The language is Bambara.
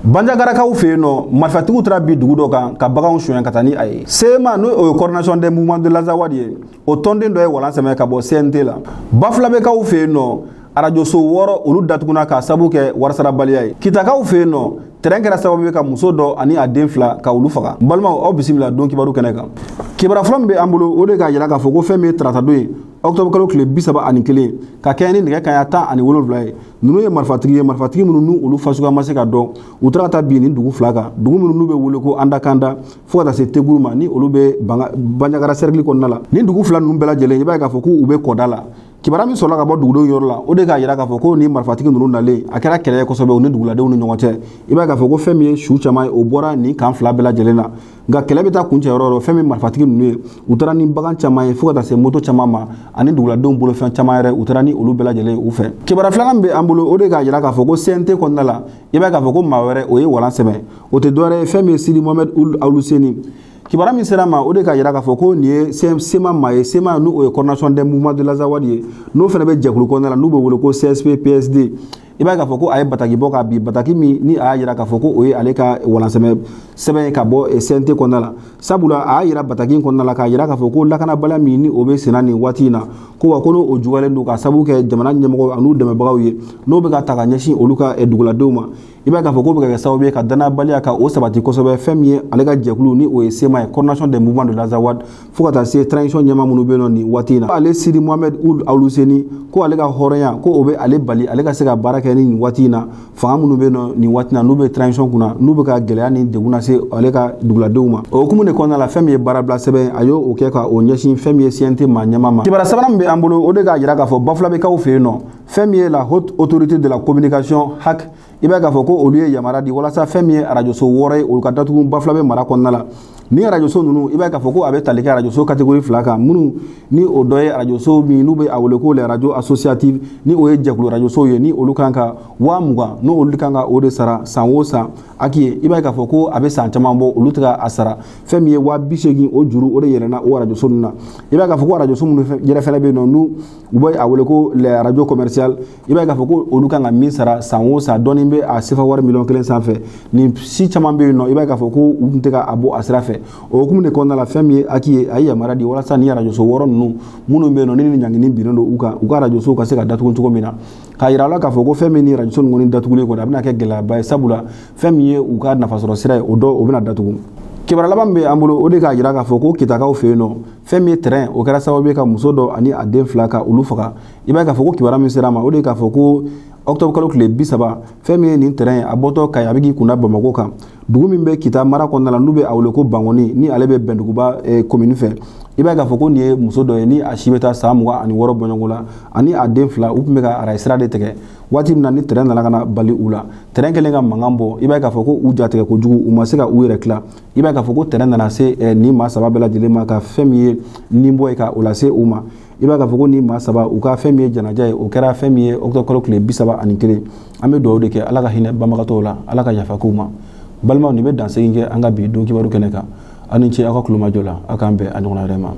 Banjagarakaw fɛ yen nɔ, marifatigiw taara bi dugu dɔ kan ka baganw sonya ka taa ni a ye. CMA, n'o ye coordination des mouvements de l'Azawad ye, o tɔnden dɔ ye walan sɛmɛ ka bɔ CNT la. Bafulabɛkaw fɛ yen nɔ, arajoso 6 olu datuguna k'a sabu kɛ warisarabaliya ye. Kitakaw fɛ yen nɔ, tɛrɛn kɛra sababu ye ka muso dɔ ani a den 2 ka olu faga. N balimaw, aw bisimila don kibaru kɛnɛ kan. Kibaruya fɔlɔ min bɛ an bolo, o de k'a jira k'a fɔ ko fɛn min ye tarata don ye, octobre kalo tile 31, ka kɛɲɛ ni nɛgɛ kanɲɛ 17 ye, ninnu ye marifatigi ye, marifatigi minnu n'u olu fasuguya ma se ka dɔn. U taara ka taa bin nin dugu 2 kan, dugu minnu n'u bɛ wele ko Andakanda fo ka taa se Teguru ma, ni olu bɛ Banjagara cercle kɔnɔna la. Nin dugu 2 ninnu bɛɛ lajɛlen, i b'a ye k'a fɔ k'u bɛ kɔda la. Kibaruya min sɔrɔla ka bɔ dugudenw yɔrɔ la, o de k'a jira k'a fɔ ko ni marifatigi ninnu nalen, a kɛra kɛlɛ ye kosɛbɛ u ni duguladenw ni ɲɔgɔn cɛ. I b'a ye k'a fɔ ko fɛn min ye su caman ye, o bɔra nin kan 2 bɛɛ lajɛlen na. Nka kɛlɛ bɛ taa kuncɛ yɔrɔ o yɔrɔ, fɛn min marifatigi ninnu ye, u taara ni bagan caman ye fo ka taa se moto caman ma, ani duguladenw bolofɛn caman yɛrɛ, u taara ni olu bɛɛ lajɛlen u fɛ. Kibaruya filanan min bɛ an bolo, o de k'a jira k'a fɔ ko CNT kɔnɔna la, i b'a ye k'a fɔ ko maa wɛrɛ, o ye walan sɛmɛ. O tɛ dɔwɛrɛ ye, fɛn min ye Sidi Mohamed Ould Aluseni. Kibaruya min sera ma, o de k'a jira k'a fɔ ko nin ye CMA maa ye, CMA n'o ye coordination des mouvements de l'Azawad ye, n'o fana bɛ jɛkulu kɔnɔna la, n'u bɛ wele ko CSP PSD. I b'a ye k'a fɔ ko a ye bataki bɔ k'a bin, bataki min ni a y'a jira k'a fɔ ko o ye ale ka walansɛmɛ sɛbɛn ye ka bɔ CNT kɔnɔna la. Sabula a y'a jira bataki in kɔnɔna la k'a jira k'a fɔ ko lakanabaliya min ni o bɛ senna nin waati in na, ko wa ko n'o juguyalen don k'a sababu kɛ jamana ɲɛmɔgɔw an'u dɛmɛbagaw ye, n'o bɛ ka ta ka ɲɛsin olu ka duguladenw ma. I b'a ye k'a fɔ k'o bɛ ka kɛ sababu ye ka danayabaliya ka o sabati kosɛbɛ, fɛn min ye ale ka jɛkulu ni o ye CMA ye, coordination des mouvements de l'Azawad, fo ka taa se transition ɲɛmaa minnu bɛ yen nɔ nin waati in na. Ale Sidi Mohamed Ould Aluseni, ko ale ka hɔrɔnya ko o bɛ ale bali ale ka se ka baara kɛ ni nin waati in na, fanga minnu bɛ yen nɔ nin waati in na, n'u bɛ transition kunna, n'u bɛ ka gɛlɛya ni degun lase ale ka duguladenw ma. O hukumu de kɔnɔna la, fɛn min ye baarabila sɛbɛn, a y'o kɛ ka o ɲɛsin fɛn min ye CNT maa ɲɛmaa ma. Kibaruya sabanan min bɛ an bolo, o de k'a jira k'a fɔ Bafulabɛkaw fɛ yen nɔ, fɛn min ye la haute autorité de la communication HAC, i b'a ye k'a fɔ ko olu ye yamaruya di walasa fɛn min ye arajoso 6 ye, olu ka datugu Bafulabɛ mara kɔnɔna la. Ni arajoso ninnu, i b'a ye k'a fɔ ko a bɛ tali kɛ arajoso catégorie 2 kan, minnu ni o dɔ ye arajoso min n'u bɛ a wele ko les radios associatives, ni o ye jɛkulu arajosow ye, ni olu kan ka 20,000, n'o olu kan ka o de sara san o san HAC ye. I b'a ye k'a fɔ ko a bɛ san caman bɔ, olu tɛ ka a sara. Fɛn min ye 80,000, o juru o de yɛlɛnna o arajoso ninnu na. I b'a ye k'a fɔ ko arajoso minnu yɛrɛ fɛnɛ bɛ yen nɔ, n'u u bɛ a wele ko les radios commerciales, i b'a ye k'a fɔ ko olu kan ka min sara san o san, dɔɔnin bɛ a sefa wari miliyɔn 1 sanfɛ. Nin si caman bɛ yen nɔ, i b'a ye k'a fɔ ko u tun tɛ ka a bɔ a sira fɛ. O hukumu de kɔnɔna la, fɛn min ye HAC ye, a ye yamaruya di walasa ni arajoso 6 ninnu minnu bɛ yen nɔ, ni nin ɲangini binnen don u kan, u ka arajosow ka se ka datugu cogo min na. K'a yira la k'a fɔ ko fɛn min ni arajoso ninnu kɔni datugulen kɔni, a bɛna kɛ gɛlɛyaba ye, sabula fɛn min ye u ka nafasɔrɔ sira ye, o dɔ o bɛna datugu. Kibaruya laban min bɛ an bolo, o de k'a jira k'a fɔ ko Kitakaw fɛ yen nɔ, fɛn min ye tɛrɛn, o kɛra sababu ye ka muso dɔ ani a den 2 ka olu faga. I b'a ye k'a fɔ ko kibaruya min sera a ma, o de k'a fɔ ko octobre kalo tile 30, fɛn min ye nin tɛrɛn ye, a bɔtɔ Kayi, a bɛ k'i kunda Bamakɔ kan, dugu min bɛ Kita mara kɔnɔna la, n'u bɛ a wele ko Bankɔni, ni ale bɛ Bɛnduguba commune fɛ. I b'a ye k'a fɔ ko nin ye muso dɔ ye, ni a si bɛ taa san 26 bɔɲɔgɔnko la, ani a den 2, u tun bɛ ka araye sira de tigɛ. Waati min na ni tɛrɛn nana ka na bali u la, tɛrɛn kɛlen ka mankan bɔ, i b'a ye k'a fɔ ko u jatigɛ kojugu, u ma se ka u yɛrɛ tila. I b'a ye k'a fɔ ko tɛrɛn nana se nin maa 3 bɛɛ lajɛlen ma, ka fɛn min ye nin bɔ ye ka o lase u ma. I b'a ye k'a fɔ ko nin maa 3, u ka fɛn min ye janaja ye, o kɛra fɛn min ye octobre kalo tile 31. An bɛ dugawu de kɛ, Ala ka hinɛ banbagatɔw la, Ala ka yafa k'u ma. Balimaw, nin bɛ dansegin kɛ an ka bi don kibaru kɛnɛ kan. Aw ni ce aw ka kulomajɔ la, aw k'an bɛn a ɲɔgɔnna wɛrɛ ma.